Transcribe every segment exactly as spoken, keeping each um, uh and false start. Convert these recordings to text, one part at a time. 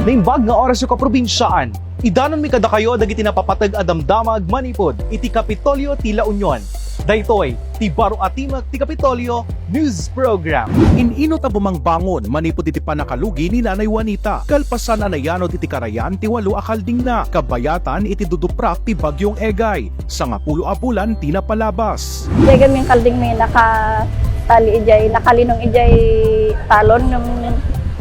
Naimbag nga orasyo, kaprobinsiaan. Idanonmi kadakayo dagiti napapateg a damdamag manipud iti Kapitolyo ti La Union. Daytoy ti baro a timek ti Kapitolyo News Program. In-inut a bumangbangon manipud iti pannakalugi ni Nanay Juanita, kalpasan a nayanod iti karayan ti walo a kaldingna, kabayatan iti duduprak ti Bagyong Egay. Sangapulo a bulan ti napalabas. Diay ngamin kaldingmi nakatali idiay, nakalinong idiay talon, ngem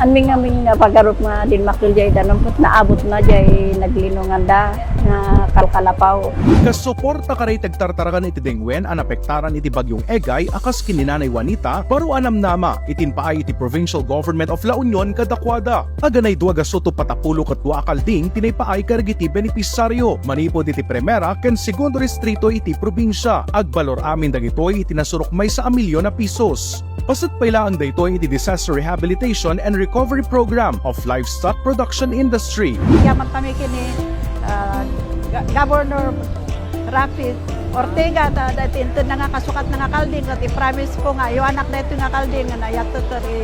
amin ngamin nga pagarup nga dimmakkel diay danum, ket naabutna diay naglinonganda nga kalkalapaw. Kasuporta kadagiti agtartaraken iti denguen a naapektaran iti Bagyong Egay a kas ken ni Nanay Juanita, baro a namnama iti impaay iti Provincial Government of La Union kadakuada. Aganay dua gasu to patapulo ket dua a kalding ti naipaay kadagiti benepisario. Manipud iti primera ken segundo distrito iti probinsia, agbalor amin dagitoy iti nasurok maysa a milyon a pisos. Paset pay laeng daytoy iti Disaster Rehabilitation and Recovery Program of Livestock Production Industry. Yaman kami kini, ah, Ga-, Governor Raffy Ortega, ta, ta, ti intedna nga kasukatna nga kalding, ket i-promise ko nga iyanak daytoy nga kalding nga nayatteter i,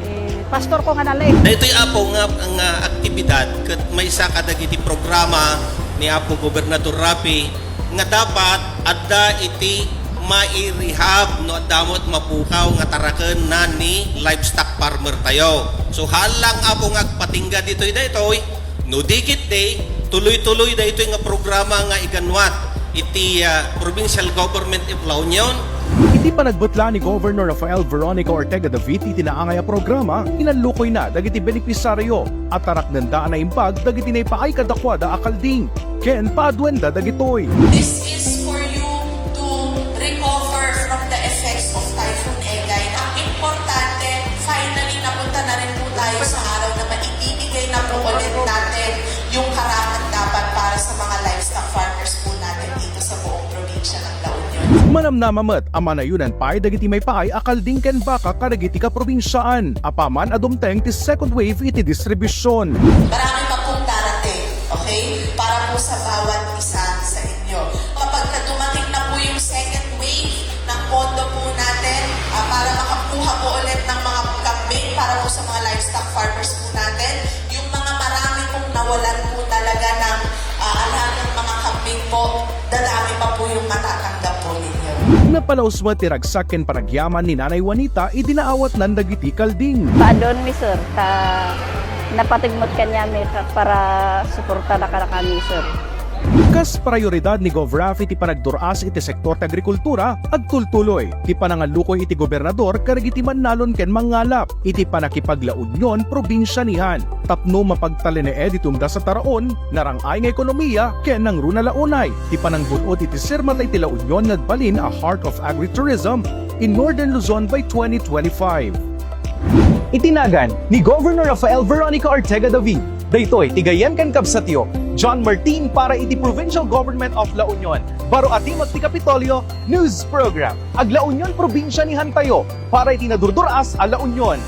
i pastor ko nga nalaing. Daytoy, Apo, nga, nga aktibidad ket maysa kadagiti programa ni Apo Gobernador Raffy nga dapat adda iti mai-rehab no adda met mapukaw nga taraken na ni livestock farmer tayo. So, haan lang, Apo, nga agpatingga ditoy daytoy, no di ketdi, tuloy-tuloy daytoy nga programa nga iganuat iti, ah, Provincial Government of La Union. Iti panagbutla ni Governor Rafael Veronica Ortega David iti naangay a programa, inallukoyna dagiti benepisario a taraknenda a naimbag dagiti naipaay kadakuada a kalding ken paaduenda dagitoy. This is for you to recover from the effects of Typhoon Egay. Ang importante, finally, napunta na rin po tayo sa araw na maibibigay na po ulit natin yung karapat-dapat para sa mga livestock farmers po natin dito sa buong probinsya ng La Union. Manamnama met a manayonan pay dagiti maipaay a kalding ken baka kadagiti kaprobinsiaan, apaman a dumteng ti second wave iti distribution. Marami pa pong darating, okay? Para po sa bawat isa sa inyo. Kapag ka dumating na po yung second wave ng pondo po natin, ah, para makakuha po ulit ng mga kambing para po sa mga livestock farmers po natin, yung mga marami pong nawalan po talaga ng, ah, alagang mga kambing po, dadami pa po yung matatanggap po ninyo. Napalaus met ti ragsak ken panagyaman ni Nanay Juanita idi naawatnan dagiti kalding. Paadun mi, sir, ta napateg met kaniami ka-, para suporta da kadakami, sir. Kas prayoridad ni Gov Raffy ti panagdur-as iti sektor ti agrikultura, agtultuloy ti panangallukoy iti gobernador kadagiti mannalon ken mangngalap iti pannakipaglaunyon probinsia ni han tapno mapagtalinaed iti umdas a taraon, narang-ay nga ekonomiya ken nangruna la unay ti panangbun-od iti sirmata iti La Union nga agbalin a Heart of Agritourism in Northern Luzon by twenty twenty-five. Iti nagan ni Governor Rafael Veronica Ortega David, daytoy ti gayyem ken kabsatyo, John Martin, para iti Provincial Government of La Union, baro a timek ti Kapitolyo News Program. Ag-La Union probinsia ni han tayo para iti nadurdur-as a La Union.